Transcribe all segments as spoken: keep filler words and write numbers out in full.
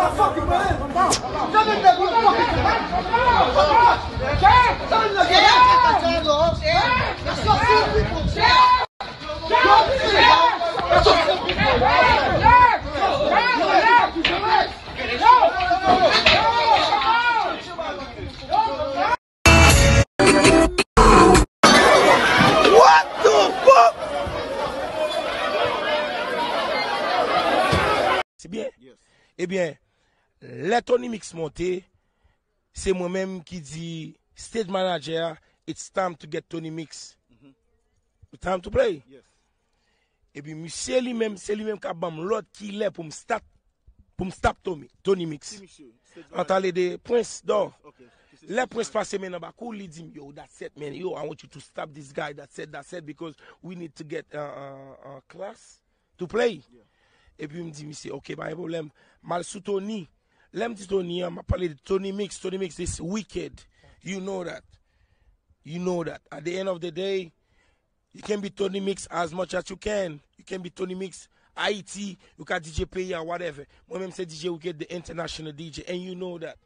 What the fuck? Se byen? Ebyen, lè Tony Mix monte, se mwen menm ki di stage manager a, "It's time to get Tony Mix. Time to play." Epi misye li menm, se li menm k ap ban m lòd kilè pou m start, pou m stop Tony, Tony Mix. An pale de Prince Dò. Lè Prince pase men nan bakou, li di m, "Yo, that's it, man. Yo, I want you to stop this guy. That's it, that's it, because we need to get uh, uh, uh, class to play." Epi m di misye, "Ok, pa gen pwoblèm." M al sou Tony. Lè m di Tony an, m ap pale de Tony Mix. Tony Mix is wicked. You know that. You know that. At the end of the day, you can be Tony Mix as much as you can. You can be Tony Mix Haiti. Ou ka D J peyi a, whatever. Mwen menm se D J Wicked, the international D J, and you know that.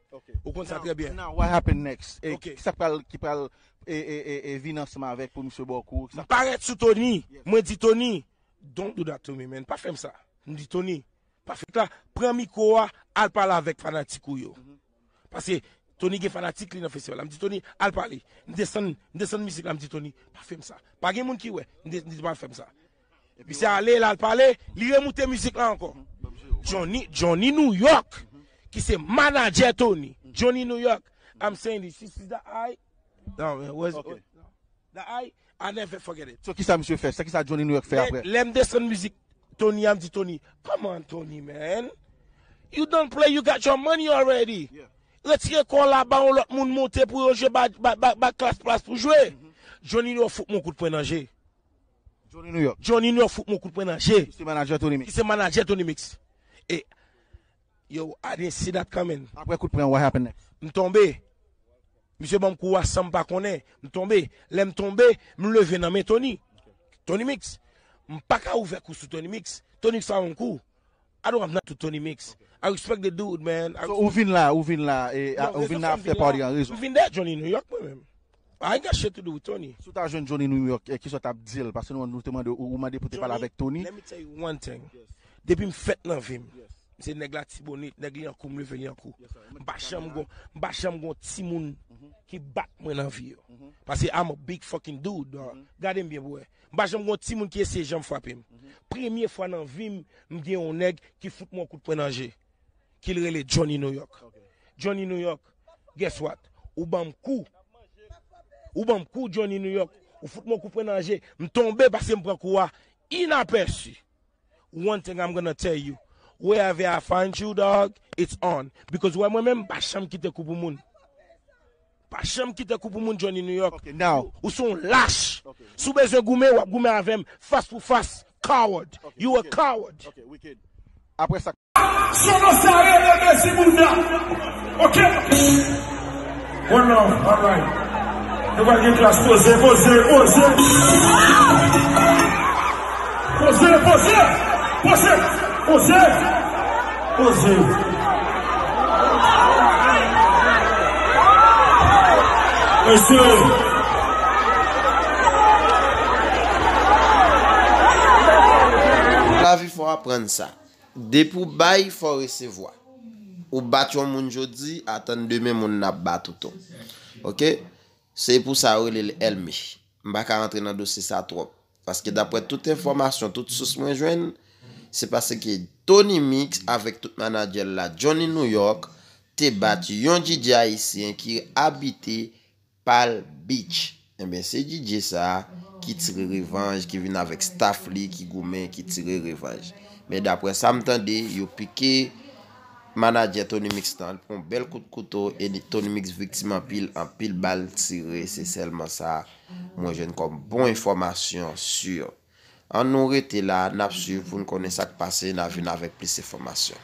Ou konn sa trè byen. Now, what happened next? E, kisa pral, ki pral e, e, e, e vin ansanm avèk pou misye ba w kou? M parèt sou Tony. Mwen di Tony, "Don't do that to me, man. Pa fè m sa." M di Tony, "Pa fè la, pran mikwo a, al pale avèk fanatik ou yo." Paske Tony gen fanatik li nan festival la. M di Tony, "Al pale." M desann, m desann mizik la, m di Tony, "Pa fè m sa." Pa gen moun ki wè. M di, m di, "Pa fè m sa." Misye ale, l al pale, li remoute mizik la ankò. Johnny, Johnny New York, ki se manadjè Tony. Johnny New York, I'm saying this, this is the I. No, man, where's, the I, I never forget it. So, kisa misye fè? Sa kisa Johnny New York fè apre? Lè m desann mizik Tony a, m di Tony, "Come on, Tony, man. You don't play, you got your money already." Retire kò w la, ba yon lòt moun monte pou yo jwe, ba, ba, ba, ba Klass plas pou jwe. Johnny New York fout mwen kout pwen nan je. Johnny New York. Johnny New York fout mwen kout pwen nan je. Ki se manadjè Tony Mix. Ki se manadjè Tony Mix. E, yo, I didn't see that coming. Apre kout pwen, what happened next? M tonbe. Misye ban m kou a san m pa konnen. M tonbe. Lè m tonbe, m leve nan men Tony. Tony Mix. M pa ka ouvè kou sou Tony Mix. Tony Mix pa ban m kou. I don't have nothing to Tony Mix. I respect the dude, man. So, ou vin la, ou vin la, e, ou vin la after party an rezon. M vin dèyè Johnny New York, mwen menm. I ain't got shit to do with Tony. Si w ta jwenn Johnny New York, e, kisa w t ap di l? Paske nou, nou te mande, ou, ou mande pou te pale avèk Tony. Let me tell you one thing. Depi m fèt nan vi m, m se nèg Latibonit, nèg Lyankou, m leve Lyankou. M pa janm gon, m pa janm gon timoun ki bat mwen nan vi yo. Paske I'm a big fucking dude, dog. Gade m byen pou wè. M pa janm gon timoun ki eseye janm frape m. Premye fwa nan vi m, m gen yon nèg ki fout mwen yon kout pwen nan je. Ki l rele Johnny New York. Johnny New York, guess what? Ou ban m kou. Ou ban m kou, Johnny New York. Ou fout mwen yon kout pwen nan je. M tonbe paske m pran kou a inapèsi. One thing I'm gonna tell you. Wherever I find you, dog, it's on. Because wè mwen menm, m pa janm kite kou pou moun. Pa janm kite kou pou moun, Johnny New York. Ok, now. Ou, ou se yon lach. Ok. Si w bezwen goumen, w ap goumen avè m. Fas pou fas. Coward. Ok, you a coward. Ok, wicked. Apre sa. Solo sa rele Mezi Bouda. Ok. One love, alright. Nou pral gen klas, poze, poze, poze. Poze, poze, poze, poze, poze. Mesye. Lavi fò aprann sa. Depi w bay, fò w resevwa. Ou bat yon moun jodi, atann demen moun nan ap bat ou tou. Ok? Se pou sa yo rele l ènmi. M pa ka rantre nan dosye sa twòp. Paske daprè tout enfòmasyon, tout sous mwen jwenn, se paske Tony Mix avèk tout manadjè l la, Johnny New York, te bat yon D J ayisyen ki abite Palm Beach. Enben, se D J sa a ki tire revanj, ki vin avèk staff li, ki goumen, ki tire revanj. Men daprè sa m tande, yo pike manadjè Tony Mix lan, li pran yon bèl kout kouto, e Tony Mix viktim anpil, anpil bal tire, se sèlman sa mwen jwenn kòm bon enfòmasyon si. Ann nou rete la, n ap swiv pou n konnen sa k pase, n a vin avèk plis enfòmasyon.